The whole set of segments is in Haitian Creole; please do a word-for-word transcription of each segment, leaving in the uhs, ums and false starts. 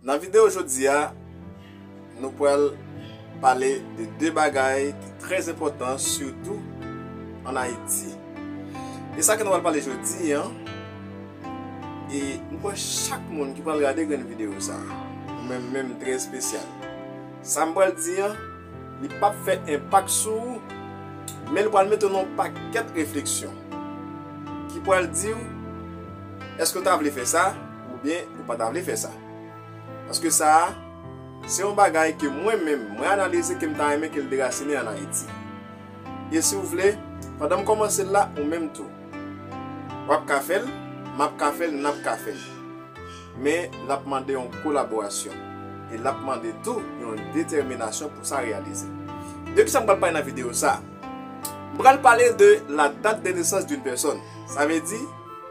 Nan videyo jodi a, nou pral pale de de bagay ki trè enpòtan, sitou ann Ayiti. E sa ke nou pral pale jodi a, e m kwè chak moun ki pral gade grenn videyo sa, ou menm menm trè espesyal. Sa m pral di a, li p ap fè enpak sou ou, men li pral mete w nan yon pakèt refleksyon ki pral di w, èske w ta vle fè sa, oubyen ou pa ta vle fè sa. Paske sa a, se yon bagay ke mwen menm, mwen analize ke m ta renmen ke l derasinen ann Ayiti. E si w vle, pandan m kòmanse l la, ou menm tou, w ap ka fè l, m ap ka fè l, n ap ka fè l. Men, l ap mande yon kolaborasyon. E l ap mande tou yon detèminasyon pou sa reyalize. De ki sa m pral pale nan videyo sa a? M pral pale de la date de naissance d'une personne. Sa vle di,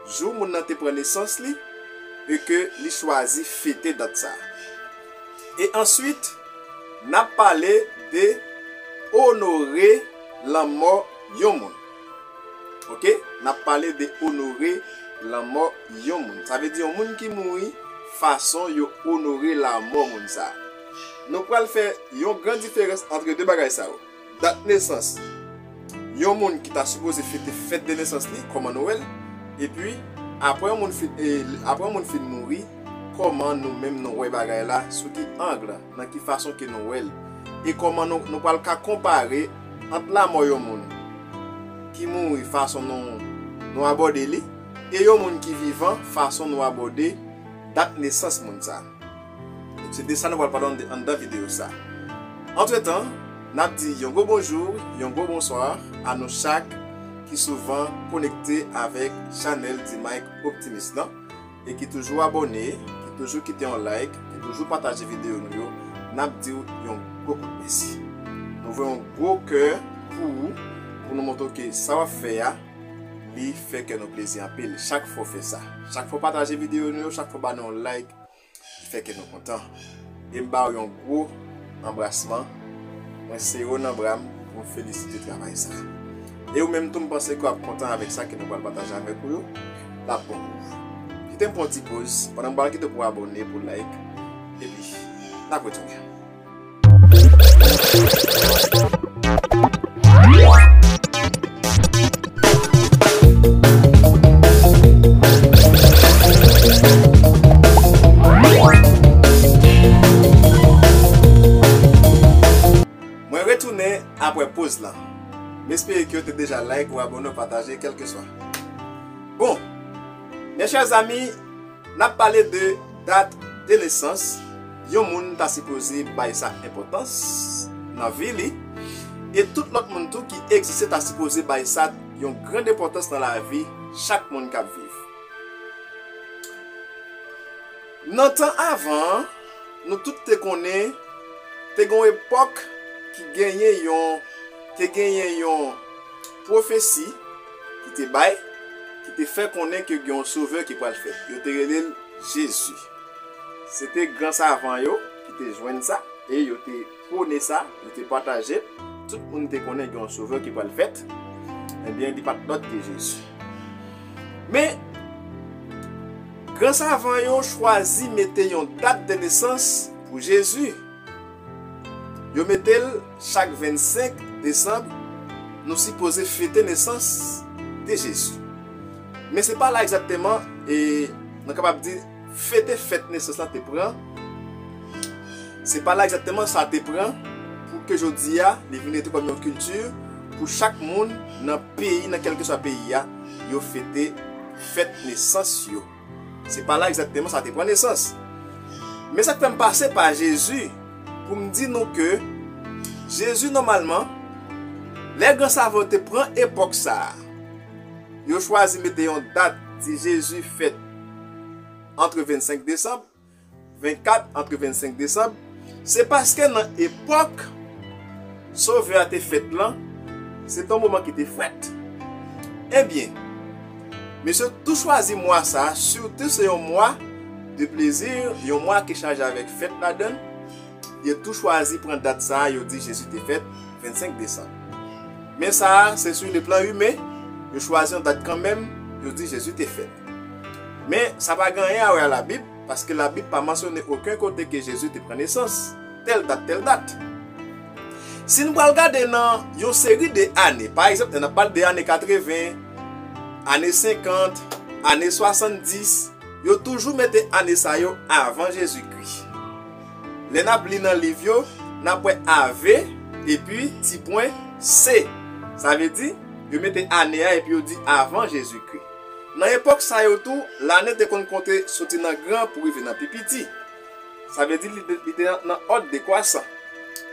jou moun nan te pran nesans li, e ke li chwazi fete dat sa a. E answit, n ap pale de onore lanmò yon moun. Oke? N ap pale de onore lanmò yon moun. Sa vle di yon moun ki mouri, fason yo onore lanmò moun sa a. Nou pral fè yon gran diferans ant de bagay sa yo. Dat nesans yon moun ki ta sipoze fete fèt de nesans li, kòman nou wè l? Epi, apre yon moun fin, e, apre yon moun fin mouri, kòman nou menm nou wè bagay la, sou ki ang, nan ki fason ke nou wè l? E kòman nou, nou pral ka konpare ant lamò yon moun ki mouri, fason nou, nou abòde li, e yon moun ki vivan, fason nou abòde dat nesans moun sa a. Se de sa nou pral pale anndan videyo sa. Antretan, n ap di yon gwo bonjou, yon gwo bonswa a nou chak ki souvan konekte avèk chanèl Dimike Optimist lan e ki toujou abòne, ki toujou kite yon like, ki toujou pataje videyo nou yo. N ap di w yon gwo kout mèsi. Nou voye yon gwo kè pou ou, pou nou montre w ke sa w ap fè a, li fè kè nou plezi anpil. Chak fwa w fè sa, chak fwa w pataje videyo nou yo, chak fwa w ba nou yon like, fè kè nou kontan. E m ba w yon gwo anbrasman. Mwen sere w nan bra m pou m felisite travay sa. E ou menm tou, m panse ke w ap kontan avèk sa ke nou pral pataje avèk ou yo. L ap bon pou ou. Kite m pran yon ti poz pandan m pral kite w pou w abòne, pou like. Epi, n ap retounen. Mwen retounen apre poz lan. M espere ke w te deja like ou abòne ou pataje, kèlkeswa. Bon, mes chers amis, n ap pale de dat de nesans yon moun ta sipoze bay sa enpòtans nan vi li, e tout lòt moun tou ki egziste ta sipoze bay sa yon grann enpòtans nan lavi chak moun k ap viv. Nan tan avan an, nou tout te konnen, te gen yon epòk ki genyen yon, te genyen yon pwofesi ki te bay, ki te fè konnen ke gen yon sovè ki pral fèt. Yo te rele l Jezi. Se te gran savan yo ki te jwenn sa, e yo te pwone sa, yo te pataje l. Tout moun te konnen gen yon sovè ki pral fèt. Ebyen, li pa t lòt ke Jezi. Men, gran savan yo chwazi mete yon dat de nesans pou Jezi. Yo mete l chak vennsenk desanm, nou sipoze fete nesans de Jezi. Men se pa la egzakteman, e, nou kapab di, fete fèt nesans lan te pran. Se pa la egzakteman sa te pran pou ke jodi a, li vin rete kòm yon kilti pou chak moun nan peyi, nan kèlkeswa peyi a, yo fete fèt nesans yo. Se pa la egzakteman sa te pran nesans. Men sa k fè m pase pa Jezi pou m di nou ke Jezi, nòmalman, lè gran savan yo te pran epòk sa a, yo chwazi mete yon dat, di Jezi fèt antre vennsenk desanm, vennkat antre vennsenk desanm, se paske nan epòk Sovè a te fèt lan, se te yon moman ki te frèt. Ebyen, mesye tou chwazi mwa sa a, sitou se yon mwa de plezi, yon mwa ki chaje avèk fèt ladan l. Yo tou chwazi pran dat sa a, yo di Jezi te fèt vennsenk desanm. Men sa a, se sou le plan imen, yo chwazi yon dat kanmenm, yo di Jezi te fèt. Men, sa pa gen anyen a wè a Labib, Paske Labib pa mansyone okenn kote ke Jezi te pran nesans, tèl dat, tèl dat. Si n pral gade nan yon seri de ane, pa egzanp, lè n ap pale de ane katreven, ane senkant, ane swasanndis, yo toujou mete ane sa yo avan Jezikri. Lè n ap li nan liv yo, n ap wè A V epi ti pwen C. Sa vle di, yo mete ane a epi yo di avan Jezikri. Nan epòk sa yo tou, lane te konn konte soti nan gran pou rive nan pi piti. Sa vle di li, li te nan, nan òd dekwasan.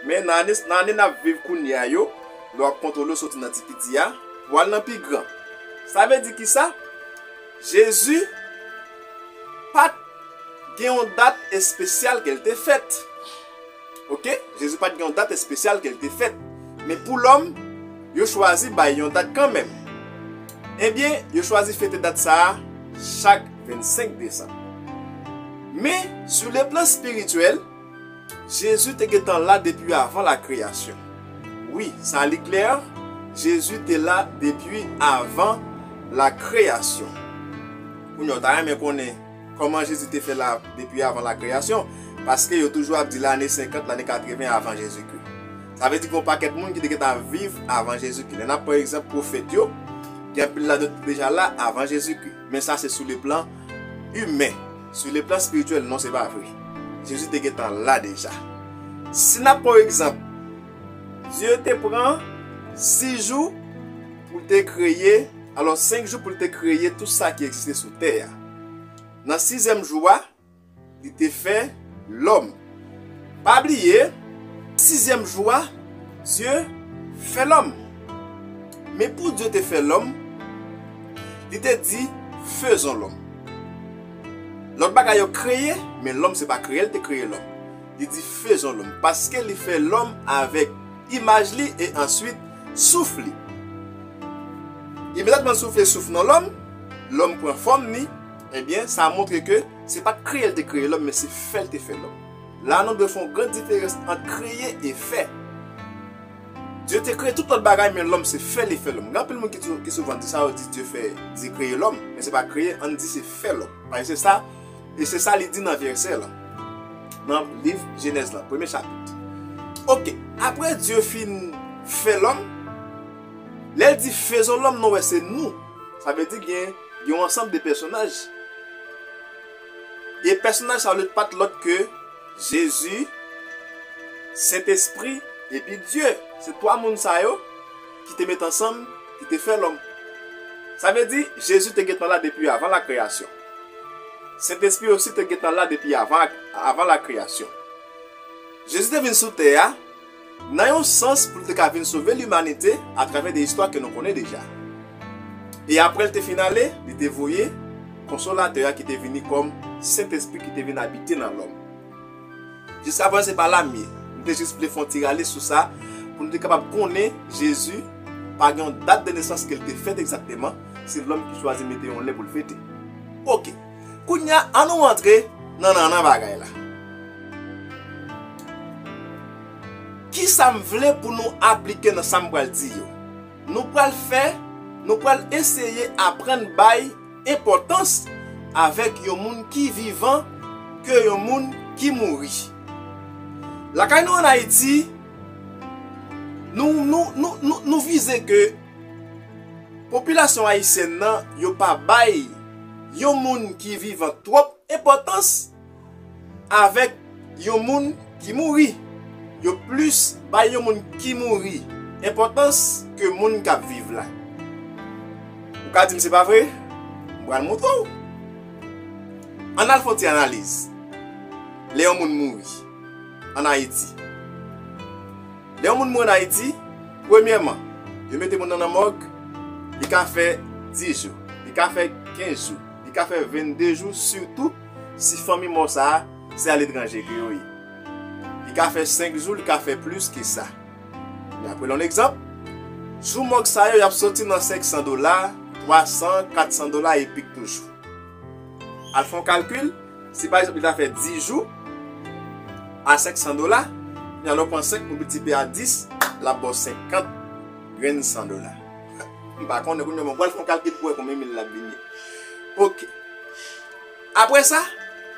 Men nan ane, nan ane n ap viv kounye a yo, lè w ap konte w soti nan ti piti a, pou al nan pi gran. Sa vle di kisa? Jezi pa t gen yon dat espesyal ke l te fèt. Oke? Jezi pa t gen yon dat espesyal ke l te fèt. Men pou lòm, yo chwazi bay yon dat kanmenm. Ebyen, yo chwazi fete dat sa a chak vennsenk desanm. Men, sou le plan espirityèl, Jezi te gentan la depi avan la kreyasyon. Wi, sa li klè, Jezi te la depi avan la kreyasyon. Kounye a, w ta renmen konnen kòman Jezi te fè la depi avan la kreyasyon, paske yo toujou ap di lane senkant, lane katreven avan Jezikri. Sa vle di gen yon pakèt moun ki te gentan ap viv avan Jezikri. Lè n ap pran egzanp pwofèt yo, gen anpil ladan yo te deja la avan Jezikri. Men sa se sou le plan imen. Sou le plan espirityèl, non, se pa vre. Jezi te gentan la deja. Si n ap pran yon egzanp, Dye te pran sis jou pou l te kreye, alò, senk jou pou l te kreye tout sa ki egziste sou tè a. Nan sizyèm jou a, li te fè lòm. Pa bliye, sizyèm jou a, Dye fè lòm. Men pou Dye te fè lòm, li te di, faisons l'homme. Lòt bagay yo kreye, men lòm se pa kreye, l te kreye lòm. Li di, faisons l'homme, paske li fè lòm avèk imaj li e answit souf li. Imedyatman l soufle souf nan lòm, lòm pran fòm li, ebyen, sa montre ke se pa t kreye l te kreye lòm, men se fè l te fè lòm. La, nou dwe fè yon gran diferans ant kreye e fè. Dye te kreye tout lòt bagay, men lòm se fè li fè lòm. Gen anpil moun ki tou, ki souvan di sa, yo di Dye fè, di kreye lòm, men se pa kreye, ann di se fè lòm. Paske se sa, e se sa li di nan vèsè la, nan liv Jenèz la, premye chapit. Oke, apre Dye fin fè lòm, lè l di faisons l'homme, nou wè se nou. Sa vle di gen, gen yon ansanm de pèsonaj. E pèsonaj sa yo pa t lòt ke Jezi, Sentespri, epi Dye. Se twa moun sa yo ki te met ansanm, ki te fè lòm. Sa vle di, Jezi te gentan la depi avan la kreyasyon. Sentespri osi te gentan la depi avan, avan la kreyasyon. Jezi te vin sou tè a, nan yon sans pou l te ka vin sove limanite atravè de istwa ke nou konnen deja. E apre l te fin ale, li te voye Konsolatè a ki te vini kòm Sentespri ki te vin abite nan lòm. Jiska prezan se pa la m ye. M te jis vle fè yon ti rale sou sa, pou nou te kapab konnen Jezi pa gen yon dat de nesans ke l te fèt egzakteman, se lòm ki chwazi mete yon lè pou l fete. Oke. Kounye a, ann nou rantre nan nannan bagay la. Kisa m vle pou nou aplike nan sa m pral di yo? Nou pral fè, nou pral eseye aprann bay enpòtans avèk yon moun ki vivan ke yon moun ki mouri. Lakay nou ann Ayiti, nou, nou, nou, nou, nou vize ke popilasyon ayisyèn nan, yo pa bay yon moun ki vivan twòp enpòtans avèk yon moun ki mouri. Yo plis bay yon moun ki mouri enpòtans ke moun k ap viv la. Ou ka di m se pa vre? M pral montre w. Ann al fè yon ti analiz. Lè yon moun mouri ann Ayiti, lè yon moun mouri ann Ayiti, premyèman, yo mete moun nan nan mòg, li ka fè dis jou, li ka fè kenz jou, li ka fè vennde jou, sitou si fanmi mò sa a, se aletranje ke yo ye. Li ka fè senk jou, li ka fè plis ke sa. Men apre yon egzanp, jou mòg sa yo, y ap soti nan senk san dola, twa san, kat san dola e pik toujou. Al fè yon kalkil, si pa egzanp li ta fè dis jou a senk san dola, kounye a lè w pran senk miltipliye a dis, l ap ba w senkant grenn san dola. M pa konnen, kounye a mwen pral fè yon kalkil pou wè konbyen mil l ap vini. Oke. Apre sa,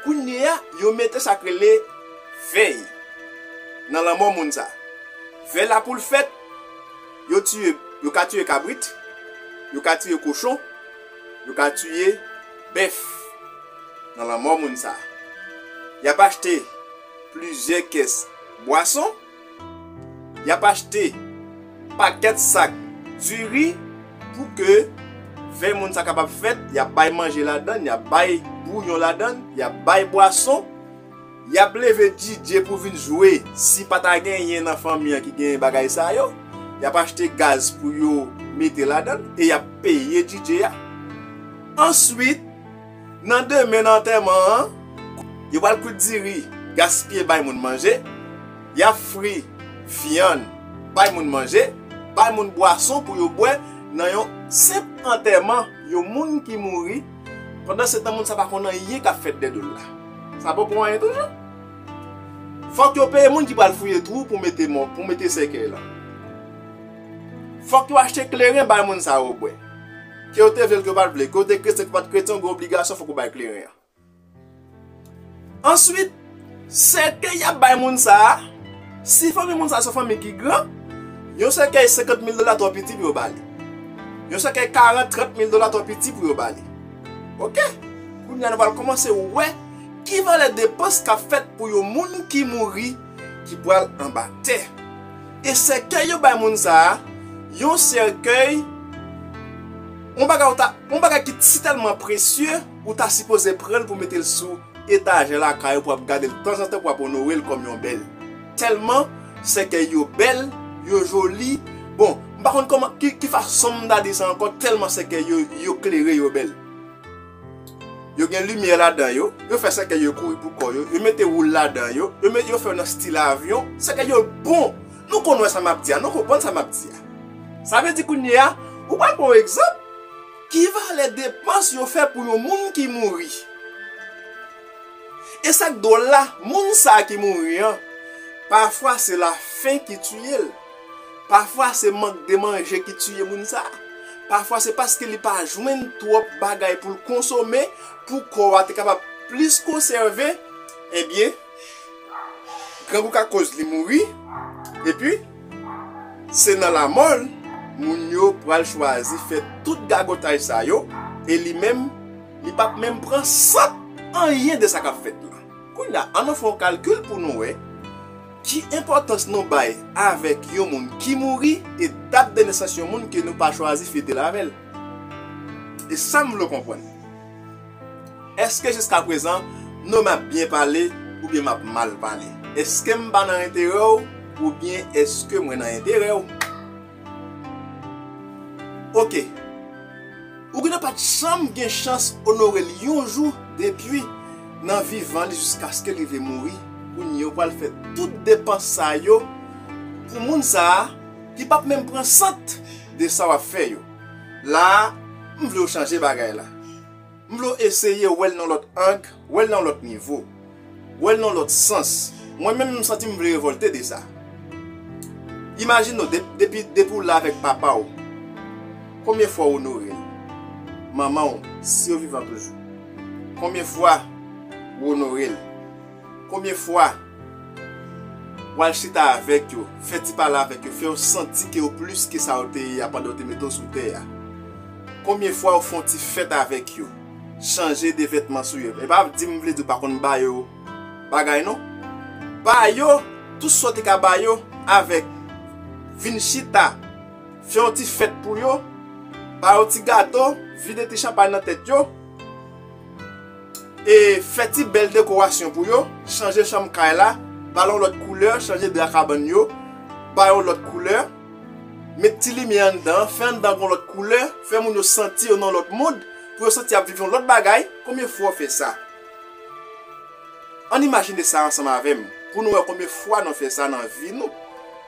Kounye a, yo mete sa k rele vèy nan lanmò moun sa. Vèy la pou l fèt, yo tiye, yo ka tiye kabrit, yo ka tiye kochon, yo ka tiye bèf nan lanmò moun sa. Y ap achte plizyè kès bwason, y ap achte pakèt sak diri pou ke vèy moun sa kapab fèt, y ap bay manje ladann, y ap bay bouyon ladann, y ap bay bwason, y ap leve D J pou vin jwe, si pa ta genyen nan fanmi an ki genyen bagay sa yo, y ap achte gaz pou yo mete ladann e y ap peye D J a. Answit, nan demen nan antèman an, yo pral kwit diri, gaspiye bay moun manje, y ap fri vyann, bay moun manje, bay moun bwason pou yo bwè nan yon senp antèman yon moun ki mouri. Pandan se tan, moun sa pa konn anyen k ap fèt dèyè do l la. Sa poko anyen toujou. Fòk yo peye moun ki pral fouye twou pou mete mò, pou mete sèkèy lan. Fòk yo achte kleren bay moun sa yo bwè. Ke yo te vle l, ke yo pa t vle, ke yo te kretyen, ke yo pa t kretyen, ou gen obligasyon fòk ou bay kleren an. Answit, sèkèy y ap bay moun sa a, si fanmi moun sa a se yon fanmi ki gran, yon sèkèy senkant mil dola twò piti pou yo ba li. Yon sèkèy karant, trant mil dola twò piti pou yo ba li. Oke? Kounye a, nou pral kòmanse wè ki valè depans k ap fèt pou yon moun ki mouri ki pral anba tè. E sèkèy yo bay moun sa a, yon sèkèy, yon bagay ou ta, yon bagay ki sitèlman presye, ou ta sipoze pran l pou mete l sou etajè lakay ou, pou w ap gade l tanzantan, pou w ap onore l kòm yon bèl. Tèlman sèkèy yo bèl, yo joli. Bon, m pa konn kòman, ki, ki fason m ta di sa ankò, tèlman sèkèy yo, yo klere, yo bèl. Yo gen limyè ladan yo, yo fè sèkèy yo kouri pou kò yo, yo mete woul ladan yo, yo met, yo fè yo nan stil avyon, sèkèy yo bon. Nou konn wè sa m ap di a, nou konprann sa m ap di a. Sa vle di kounye a, ou pral pran yon egzanp, ki valè depans yo fè pou yon moun ki mouri. E sa k dwòl la, moun sa a ki mouri an, pafwa se lafen ki tiye l. Pafwa se mank de manje ki tiye moun sa a. Pafwa se paske li pa jwenn twòp bagay pou l konsome, pou kò a te kapab plis konsève. Ebyen, grangou ka koz li mouri. Epi, se nan lanmò l, moun yo pral chwazi fè tout gagotaj sa yo, e li menm, li p ap menm pran sant anyen de sa k ap fèt la. Kounye a, ann nou fè yon kalkil pou nou wè ki enpòtans nou bay avèk yon moun ki mouri e dat de nesans yon moun ke nou pa chwazi fete l avè l. E sa m vle w konprann. Èske jiskaprezan, non, m ap byen pale oubyen m ap mal pale? Èske m pa nan enterè w oubyen èske mwen nan enterè w? Oke. Ou gentan pa t janm gen chans onore l yon jou depi nan vivan li jiskaske l rive mouri. Kounye a, ou pral fè tout depans sa yo pou moun sa a ki p ap menm pran sant de sa w ap fè yo. La a, m vle w chanje bagay la. M vle w eseye wè l nan lòt ang, wè l nan lòt nivo, wè l nan lòt sans. Mwen menm, m santi m vle revòlte de sa. Imajine w, de-, depi, depi w la avèk papa w, konbyen fwa w onore l? Manman w, si yo vivan toujou, konbyen fwa w onore l? Konbyen fwa w al chita avèk yo, fè ti pale avèk yo, fè yo santi ke yo plis ke sa yo te ye a pandan yo te mete w sou tè a? Konbyen fwa w fè yon ti fèt avèk yo, chanje de vètman sou yo? E pa di m vle di w pa konn ba yo bagay non. Ba yo tout sa w te ka ba yo avèk vin chita, fè yon ti fèt pou yo, ba yo ti gato, vide ti chanpay nan tèt yo. E fè ti bèl dekorasyon pou yo, chanje chanm kay la, ba l yon lòt koulè, chanje dra kabann yo, ba yo lòt koulè, met ti limyè anndan, fè anndan gon lòt koulè, fè moun yo santi yo nan lòt mond, pou yo santi y ap viv yon lòt bagay. Konbyen fwa w fè sa? Ann imajine sa ansanm avè m, pou nou wè konbyen fwa nou fè sa nan vi nou.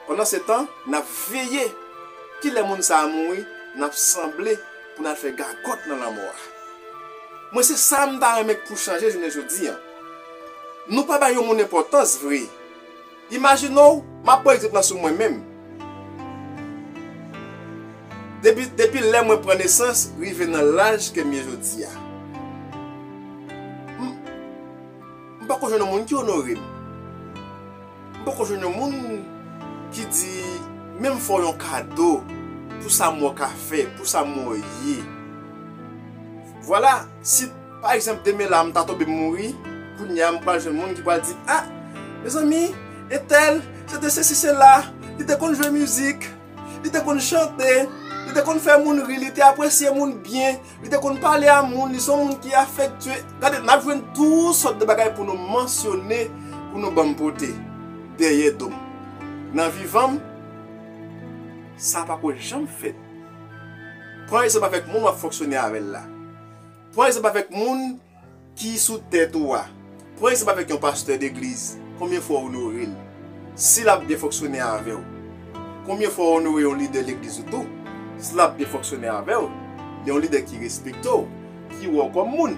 Pandan se tan, n ap veye. Kilè moun sa a mouri, n ap sanble pou n al fè gagòt nan lanmò a. Mwen, se sa m ta renmen pou chanje jounen jodi a. Nou pa bay yon moun enpòtans vre. Imajine w, m ap pran egzanp lan sou mwen menm. Depi, depi lè mwen pran nesans, rive nan laj ke m ye jodi a. M, poko jwenn yon moun ki onore m. M poko jwenn yon moun ki di, men m fè w yon kado pou sa m wè w ka fè, pou sa m wè w ye. Vwala, si pa egzanp demen la m ta tonbe m mouri, kounye a m pral jwenn moun ki pral di, a, mezanmi, entèl, se te sesi sela, li te konn jwe mizik, li te konn chante, li te konn fè moun ri, li te apresye moun byen, li te konn pale a moun, li se yon moun ki afektye. Gade, n ap jwenn tout sòt de bagay pou nou mansyone, pou nou ban m pote dèyè do m. Nan vivan m, sa pako janm fèt. Pran egzanp avèk moun w ap fonksyone avè l la. Pran egzanp avèk moun ki sou tèt ou a. Pran egzanp avèk yon pastè degliz. Konbyen fwa w onore l? Si l ap byen fonksyone avè w. Konbyen fwa w onore yon lidè legliz ou tou? Si l ap byen fonksyone avè w, li yon lidè ki respekte w, ki wè w kòm moun.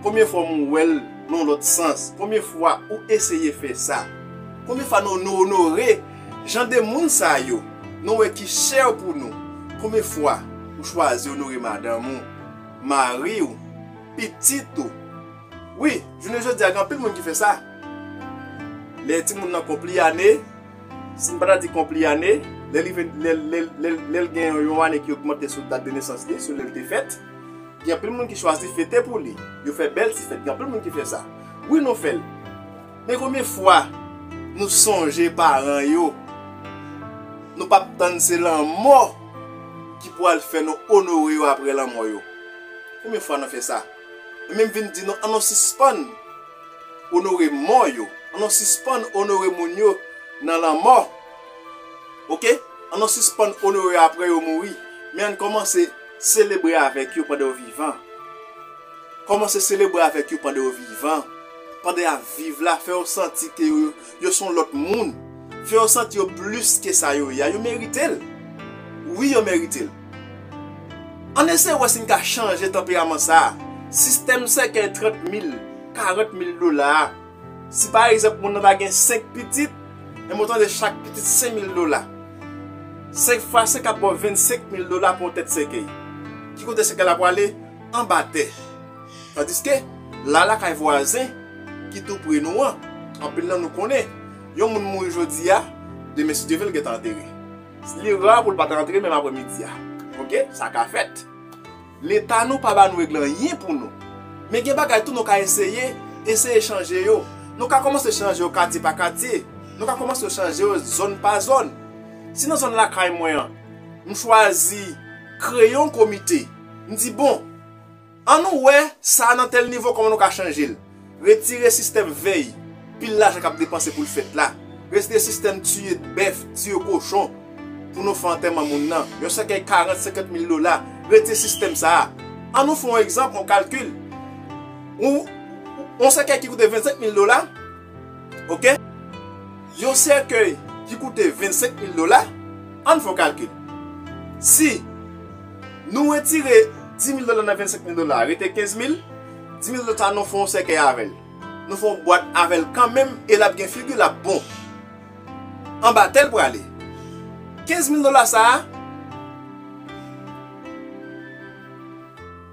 Konbyen fwa w wè l nan yon lòt sans? Konbyen fwa ou eseye fè sa? Konbyen fwa nou, nou onore jan de moun sa yo? Nou wè ki chè pou nou. Konbyen fwa ou chwazi onore madanm ou, mari w, pitit ou? Wi, jounen jodi a, gen anpil moun ki fè sa. Lè timoun nan konpli ane, si n pa ta di konpli ane, lè li ven-, lè, lè, lè, lè l gen yon ane ki ogmante sou dat de nesans li, sou lè l te fèt, gen anpil moun ki chwazi fete pou li. Yo fè bèl ti fèt, gen anpil moun ki fè sa. Wi, nou fè l. Men konbyen fwa nou sonje paran yo? Nou p ap tann se lanmò ki pral fè nou onore yo apre lanmò yo. Konbyen fwa nou fè sa? E menm vin di nou, an nou sispann onore mò yo. An nou sispann onore moun yo nan lanmò. Oke? An nou sispann onore yo apre yo mouri. Men ann kòmanse selebre avèk yo pandan yo vivan. Kòmanse selebre avèk yo pandan yo vivan. Pandan y ap viv la, fè yo santi ke yo, yo se yon lòt moun. Fè yo santi yo plis ke sa yo ye a. Yo merite l. Wi, yo merite l. Ann eseye wè si n ka chanje tanperaman sa a. Sistèm sèkèy trant mil, karant mil dola a. Si pa egzanp moun nan ta gen senk pitit, men mwen tande chak pitit senk mil dola. Senk fwa senk ap ba w vennsenk mil dola pou yon tèt sèkèy. Ki kote sèkèy la pwale? Anba tè. Tandiske, la lakay vwazen ki tou pre nou an, anpil nan nou konnen, yon moun mouri jodi a, demen si Dye vle l gentan antere. Li ra pou l pa t antre menm aprèmidi a. Oke? Sa ka fèt. Leta nou pa ba nou regle anyen pou nou. Men gen bagay tou nou ka eseye, eseye chanje yo. Nou ka kòmanse chanje yo katye pa katye. Nou ka kòmanse chanje yo zòn pa zòn. Si nan zòn lakay mwen an, m chwazi kreye yon komite, m di, bon, ann nou wè sa nan tèl nivo kòman nou ka chanje l. Retire sistèm vèy, pil lajan k ap depanse pou l fèt la. Retire sistèm tiye bèf, tiye kochon pou nou fè antèman moun nan. Yon sèkèy karant, senkant mil dola. Retire sistèm sa a. Ann nou fè yon egzanp, yon kalkil. Yon, yon sèkèy ki koute vennsenk mil dola, oke? Yon sèkèy ki koute vennsenk mil dola, ann fè yon kalkil. Si nou retire dis mil dola nan vennsenk mil dola, rete kenz mil, dis mil dola sa nou fè yon sèkèy avè l. Nou fè yon bwat avè l kanmenm e l ap gen figi, l ap bon. Anba tè l prale. Kenz mil dola sa a,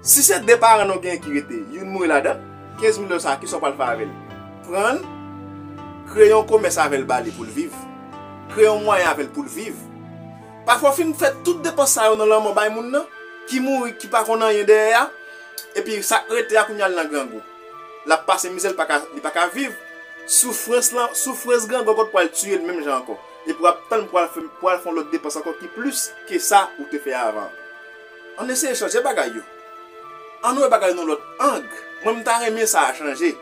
si se de paran nou gen ki rete, youn mouri ladan, kenz mil dola sa a, kisa w pral fè avè l? Pran l, kreye yon komès avè l ba li pou l viv. Kreye yon mwayen avè l pou l viv. Pafwa w fin fè tout depans sa yo nan lanmò bay moun nan, ki mouri, ki pa konn anyen dèyè a, epi sa k rete a kounye a l nan grangou. L ap pase mizè, li pa ka, li pa ka viv. Soufrans lan, soufrans grangou ankò pral tiye l menm jan ankò. Epi w ap tann pou al fè, pou al fè yon lòt depans ankò ki plis ke sa ou te fè avan. Ann eseye chanje bagay yo. Ann wè bagay yo nan lòt ang. Mwen, m ta renmen sa a chanje.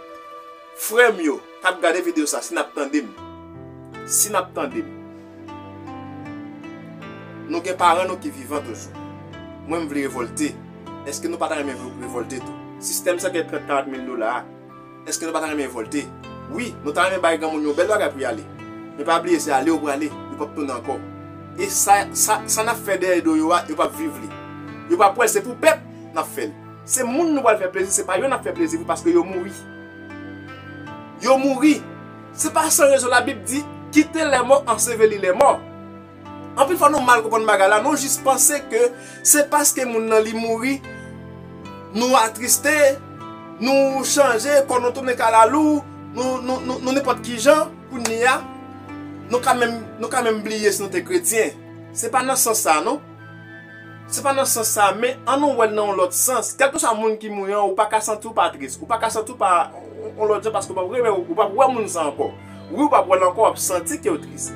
Frè m yo k ap gade videyo sa, si n ap tande m, si n ap tande m, nou gen paran nou ki vivan toujou. Mwen, m vle revòlte. Èske nou pa ta renmen revòlte tou? Sistèm sa gen trant, karant mil dola a, èske nou pa ta renmen revòlte? Wi, nou ta renmen bay granmoun yo bèl bagay pou y ale. Men pa bliye, se ale yo prale, yo p ap tounen ankò. E sa, sa, sa n ap fè dèyè do yo a, yo p ap viv li. Yo p ap wè l, se pou pèp n ap fè l. Se moun nou pral fè plezi, se pa yo n ap fè plezi pou, paske yo mouri. Yo mouri. Se pa san rezon Labib di, quittez les morts, ensevelis les morts. Anpil fwa nou mal konprann bagay la, nou jis panse ke se paske moun nan li mouri, nou atriste, nou chanje, kò nou tounen kalalou, nou, nou, nou, nou nenpòt ki jan, kounye a, nou ka menm, nou ka menm bliye si nou te kretyen. Se pa nan sans sa, non. Se pa nan sans sa, men an nou wè l nan yon lòt sans. Kèlkeswa moun ki mouri an, ou pa ka santi w pa tris. Ou pa ka santi w pa yon lòt jan paske w p ap reme, ou p ap wè moun sa ankò. Wi, ou p ap wè l ankò, w ap santi ke w tris.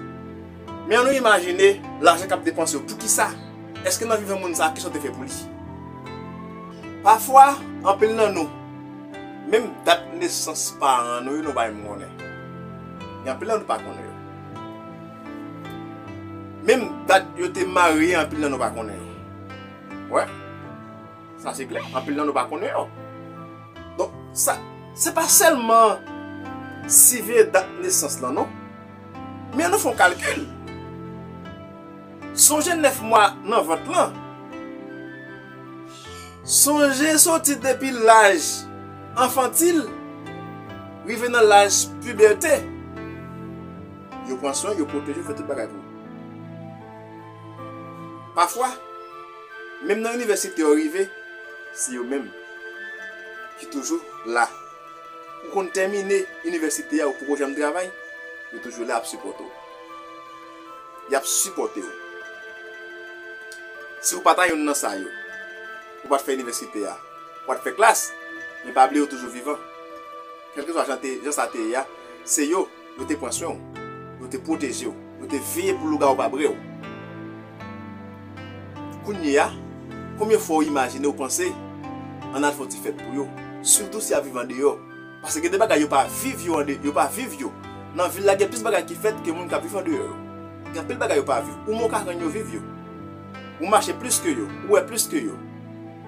Men an nou imajine lajan k ap depanse yo. Poukisa? Èske nan vivan moun sa, kisa w te fè pou li? Pafwa, anpil nan nou, menm dat nesans paran nou yo, nou pa menm konnen. Gen anpil nan nou pa konnen yo. Menm dat yo te marye, anpil nan nou pa konnen yo. Wè, sa se klè. Anpil nan nou pa konnen yo. Donk, sa, se pa sèlman siveye dat nesans lan, non. Men an nou fè yon kalkil. Sonje nèf mwa nan vant lan. Sonje soti depi laj anfantil, rive nan laj pibète. Yo pran swen, yo pwoteje, yo fè tout bagay pou ou. Pafwa, menm nan inivèsite yo rive, se yo menm ki toujou la. Ou konn tèmine inivèsite a, ou poko janm travay, yo toujou la ap sipòte w. Y ap sipòte w. Si w pa ta youn nan sa yo, ou pa t fè inivèsite a, ou pa t fè klas, men pa bliye w toujou vivan. Kèlkeswa jan te, jan sa te ye a, se yo, yo te pran swen w, yo te pwoteje w, yo te veye pou lougawou pa bre w. Kounye a, konbyen fwa w imajine w panse ann al fè yon ti fèt pou yo, sitou si y ap viv andeyò? Paske gen de bagay yo pa viv yo ande, yo pa viv yo. Nan vil la gen plis bagay ki fèt ke moun k ap viv andeyò yo. Gen anpil bagay yo pa viv. Ou menm ou ka rann yo viv yo. Ou mache plis ke yo, ou wè plis ke yo.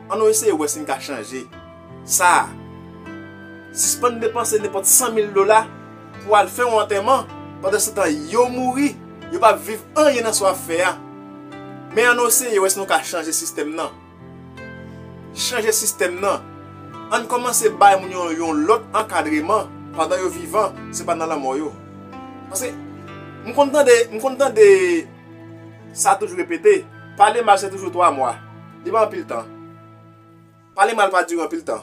Ann nou eseye wè si n ka chanje sa. Sispann depanse nenpòt san mil dola pou al fè yon antèman, pandansetan yo mouri, yo p ap viv anyen nan sa w ap fè a. Men ann nou eseye wè si nou ka chanje sistèm nan. Chanje sistèm nan. Ann kòmanse bay moun yo yon lòt ankadreman pandan yo vivan, se pa nan lanmò yo. Paske m konn tande, m konn tande sa toujou repete, pale mal se toujou twa mwa. Li pa anpil tan. Pale mal pa dire anpil tan.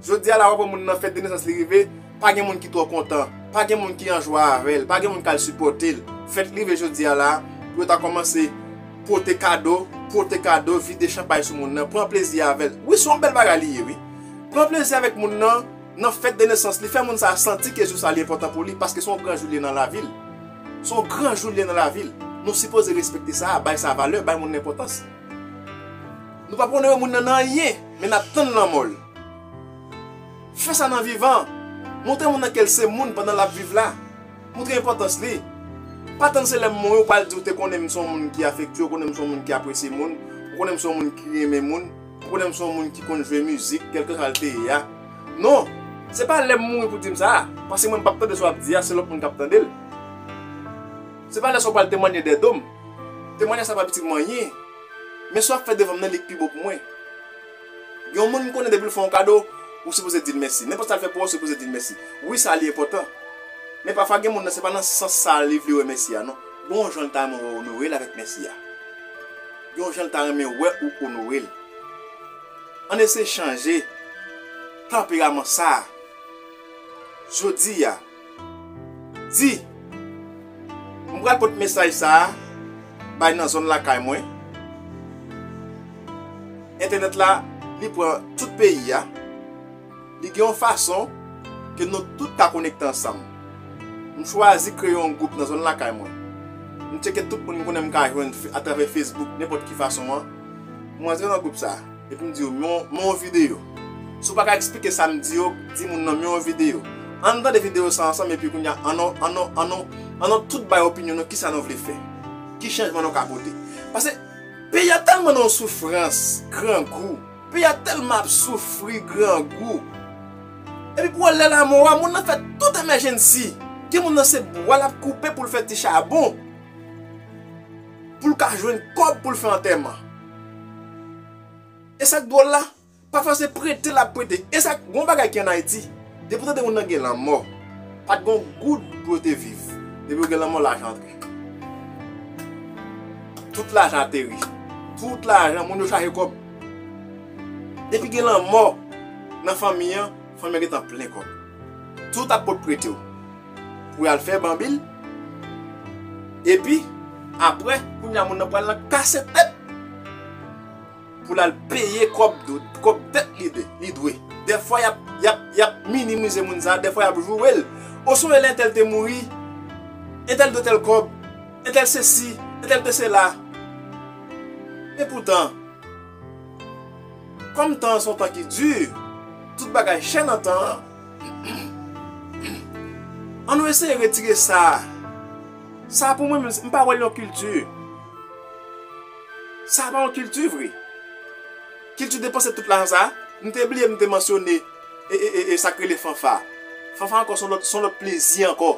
Jodi a la, w ap wè moun nan fèt de nesans li rive, pa gen moun ki twò kontan, pa gen moun ki an jwa avè l, pa gen moun k al sipòte l. Fèt rive jodi a la, pou yo ta kòmanse pote kado, pote kado, vide chanpay sou moun nan, pran plezi avè l. Wi, se yon bèl bagay li ye, wi. Pran plezi avèk moun nan, nan fèt de nesans li, fè moun sa a santi ke jou sa a li enpòtan pou li, paske se yon gran jou li ye nan lavi l. Se yon gran jou li ye nan lavi l. Nou sipoze respekte sa a, bay sa valè, bay moun nan enpòtans. Nou p ap onore moun nan nan anyen, men n ap tann lanmò l. Fè sa nan vivan an. Montre moun nan ke l se moun pandan l ap viv la. Montre enpòtans li. Pa tann se lè m mouri ou pral di ou te konnen m se yon moun ki afektye, ou konnen m se yon moun ki apresye moun, ou konnen m se yon moun ki renmen moun, ou konnen m se yon moun ki konn jwe mizik, kèlkeswa l te ye a. Non, se pa lè m mouri pou di m sa a, paske mwen m p ap tande sa w ap di a, se lòt moun k ap tande l. Se pa lè sa w pral temwanye dèyè do m. Temwayaj sa pa itil mwen anyen. Men sa w ap fè devan m nan, li k pi bon pou mwen. Gen yon moun m konnen depi l fè yon kado, ou sipoze di l mèsi. Nenpòt sa l fè pou ou, ou sipoze di l mèsi. Wi, sa li enpòtan. Men pafwa gen moun nan, se pa nan sans sa a li vle wè mèsi a, non. Gen yon jan l ta renmen wè w onore l avèk mèsi a. Gen yon jan l ta renmen wè ou onore l. Ann eseye chanje tanperaman sa a. Jodi a, di, m pral pot mesaj sa a bay nan zòn lakay mwen. Entènèt la, li pran tout peyi a. Li gen yon fason ke nou tout ka konekte ansanm. M chwazi kreye yon gwoup nan zòn lakay mwen. M tcheke tout moun m konnen m ka jwenn f-, atravè Facebook, nenpòt ki fason an. M rantre nan gwoup sa a. Epi m di yo, men yon, men yon videyo. Si w pa ka eksplike sa m di yo, di moun nan, men yon videyo. Ann tande videyo sa ansanm, epi kounye a, ann nou, ann nou, ann nou, ann nou tout bay opinyon nou, kisa nou vle fè. Ki chanjman nou ka pote. Paske peyi a tèlman nan yon soufrans, grangou. Peyi a tèlman ap soufri, grangou. Epi pou wè lè lanmò a, moun nan fè tout emèjensi. Gen moun nan se bwa l ap koupe pou l fè ti chabon. Pou l ka jwenn kòb pou l fè antèman. E sa k dwòl la, pafwa se prete l ap prete. E sa k, gon bagay ki ann Ayiti, depi w tande moun nan gen lanmò, pa t gon goud pou yo te viv. Depi yo gen lanmò, lajan antre. Tout lajan ateri. Tout lajan, moun yo chaje kòb. Depi gen lanmò nan fanmi an, fanmi an gentan plen kòb. Tout ap pot prete w. Pou y al fè banbil. Epi, apre, kounye a moun nan pral nan kase tèt. Pou l al peye kòb, kòb tèt li de, li dwe. Dèfwa, y ap, y ap, y ap minimize moun sa, dèfwa, y ap joure l. Osnon, entèl te mouri, entèl dwe tèl kòb, entèl sesi, entèl te sela. Epoutan, kòm tan an se yon tan ki di, tout bagay chè nan tan an, ann nou eseye retire sa. Sa pou mwen menm, m pa wè l yon kilti. Sa pa yon kilti vre. Kilti depanse tout lajan sa, m te bliye m te mansyone e, e, e, e sa k rele fanfa. Fanfa ankò se yon lòt, se yon lòt plezi ankò.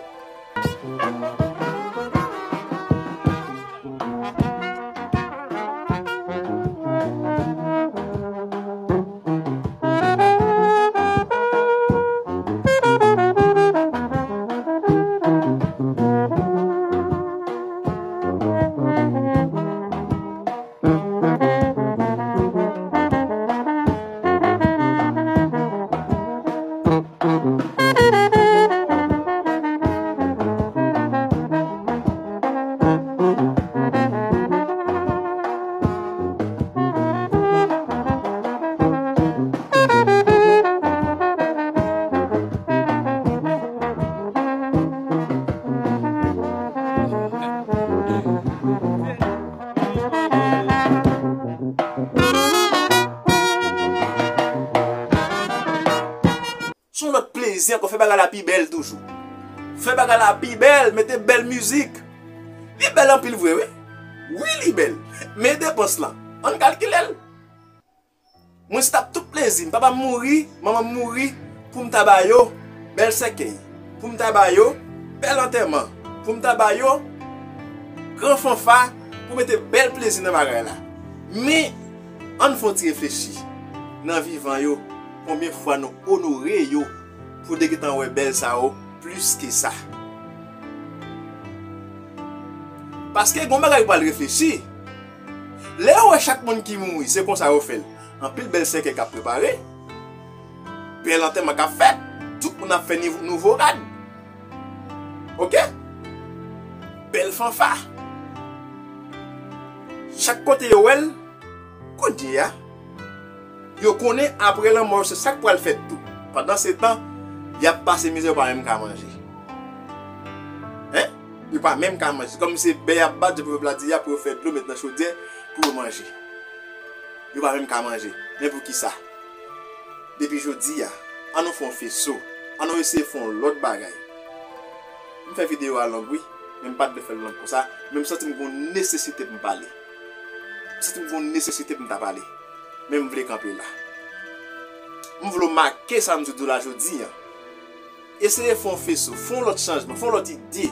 Se yon lòt plezi ankò, fè bagay la pi bèl toujou. Fè bagay la pi bèl, mete bèl mizik. Li bèl anpil vre, wi. Wi, li bèl. Men depans lan, ann kalkile l. Mwen si t ap tout plezi m, papa m mouri, manman m mouri, pou m ta ba yo bèl sèkèy, pou m ta ba yo bèl antèman, pou m ta ba yo gran fanfa, pou mete bèl plezi nan bagay la. Men, ann fè yon ti reflechi nan vivan yo, konbyen fwa nou onore yo pou de gentan wè bèl sa yo plis ke sa. Paske gon bagay ou pral reflechi. Lè yo wè chak moun ki mouri, se konsa yo fè l. Anpil bèl sèkèy k ap prepare, bèl antèman k ap fèt, tout moun ap fè niv-, nouvo rad. Oke? Bèl fanfa. Chak kote yo wè l, kounye a, yo konnen apre lanmò yo se sa k pral fèt tou. Pandansetan, y ap pase mizè, yo pa menm ka manje. Hein? Yo pa menm ka manje. Kòm se bè y ap bat, jan pwovèb la di a, pou yo fè dlo met nan chodyè pou yo manje. Yo pa menm ka manje. Men poukisa? Depi jodi a, ann nou fè yon feso. Ann nou eseye fè yon lòt bagay. M fè videyo a long, wi, men m pa t vle fè l long konsa, men m santi m gon nesesite pou m pale. M santi m gon nesesite pou m ta pale. Men m vle kanpe la. M vle w make sa m di w la jodi a. Eseye fè yon feso, fè yon lòt chanjman, fè yon lòt ide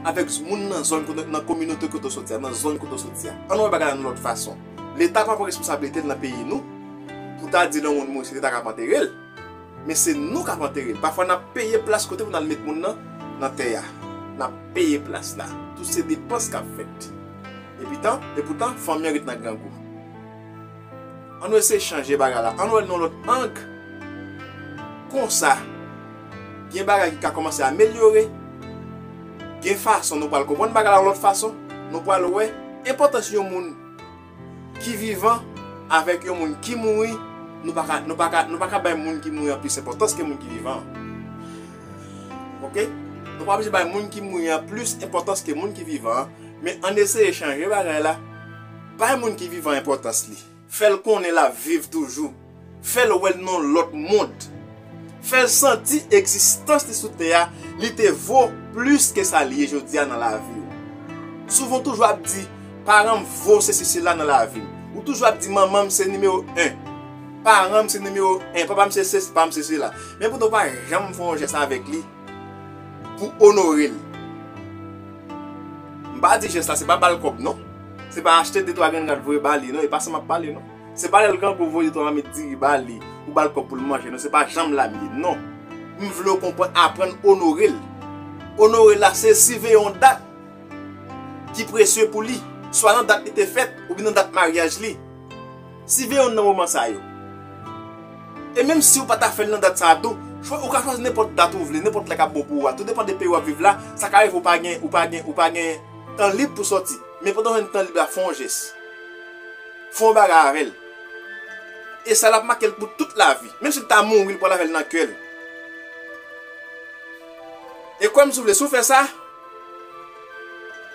avèk moun nan zòn kote, nan kominote kote w soti a, nan zòn kote w soti a. Ann wè bagay la yon lòt fason. Leta pa pran responsablite l nan peyi nou pou ta di lè yon moun mouri se Leta k ap antere l. Men se nou k ap antere l. Pafwa n ap peye plas kote pou n al met moun nan, nan tè a. N ap peye plas la. Tout se depans k ap fèt. Epitan, epoutan, fanmi an ret nan grangou. Ann nou eseye chanje bagay la. Ann wè l nan yon lòt ang. Konsa, gen bagay ki ka kòmanse amelyore. Gen fason nou pral konprann bagay la yon lòt fason. Nou pral wè enpòtans yon moun ki vivan avèk yon moun ki mouri, nou pa ka, nou pa ka, nou pa ka bay moun ki mouri an plis enpòtans ke moun ki vivan an. Oke? Nou pa oblije bay moun ki mouri an plis enpòtans ke moun ki vivan an, men ann eseye chanje bagay la. Bay moun ki vivan enpòtans li. Fè l konnen l ap viv toujou. Fè l wè l nan yon lòt mond. Fè l santi egzistans li sou tè a, li te vo plis ke sa l ye jodi a nan lavi w. Souvan w toujou ap di, "Paran m vo sesi sela nan lavi m." Ou toujou ap di, "Manman m se nimewo en. Paran m se nimewo en. Papa m se sesi, papa m se sela." Men poutan w pa janm fè yon jès avèk li pou onore l. M pa di jès la, se pa ba l kòb, non. Se pa achte de twa grenn rad voye ba li, non. E pa sa m ap pale, non. Se pa lè l grangou voye de twa mamit diri ba li, ou ba l kòb pou l manje, non. Se pa janm la m ye, non. M vle w konprann, aprann onore l. Onore l la, se siveye yon dat ki presye pou li, swa nan dat li te fèt, oubyen nan dat maryaj li. Siveye youn nan moman sa yo. E menm si w pa ta fè l nan dat sa a tou, Ou ka chwazi nenpòt dat ou vle, nenpòt lè k ap bon pou ou a. Tou depann de peyi w ap viv la, sa ka rive ou pa gen, ou pa gen, ou pa gen tan lib pou sòti. Men pandan w jwenn tan lib la, fè yon jès. Fè yon bagay avè l. E sa l ap make l pou tout lavi. Menm si l ta mouri, l pral avè l nan kè l. E kwè m, si w vle, si w fè sa,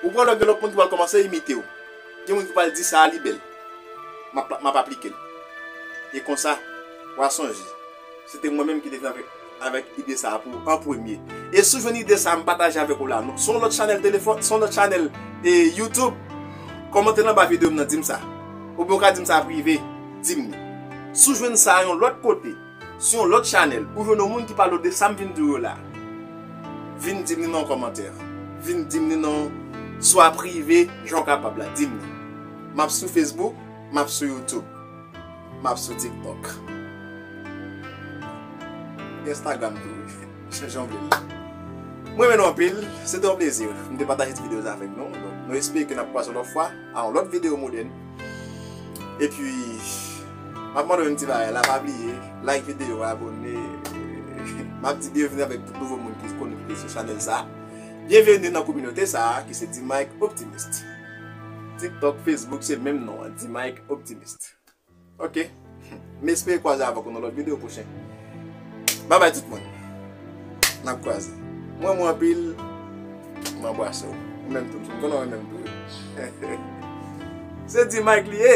ou pral wè gen lòt moun ki pral kòmanse imite w. Gen moun ki pral di sa a li bèl. M ap, m ap aplike l. E konsa, w a sonje, se te mwen menm ki te vin avèk, avèk ide sa a pou an premye. E si w jwenn ide sa a, m pataje avèk ou la. Se yon lòt chanèl telefòn, se yon lòt chanèl, e, YouTube. Kòmante nan ba videyo m nan, di m sa. Oubyen ou ka di m sa prive, di m li. Si w jwenn sa a yon lòt kote, sou yon lòt chanèl, ou jwenn yon moun ki pale w de sa m vin di w yo la, vin di m li nan yon kòmantè. Vin di m li nan yon, swa prive, jan w kapab la, di m li. M ap sou Facebook, m ap sou YouTube, m ap sou TikTok. Instagram tou, wi. Jan w vle l. Mwen renmen nou anpil, se te yon plezi. M te pataje ti videyo sa avèk nou. Donk, nou espere ke n ap kwaze yon lòt fwa, a yon lòt videyo modèn. Epi, m ap mande w yon ti bagay la, pa bliye, like videyo a, abòne. M ap di byenveni avèk tout nouvo moun ki konekte sou chanèl sa. Byenveni nan kominote sa, ki se D-Mike Optimist. TikTok, Facebook, se menm non an, D-Mike Optimist. Ok? M espere kwaze avèk ou nan lòt videyo pwochen. Babay tout moun. N ap kwaze. M renmen w anpil. M anbrase w. Ou menm tou, m konnen w renmen m tou. Se D-Mike li ye.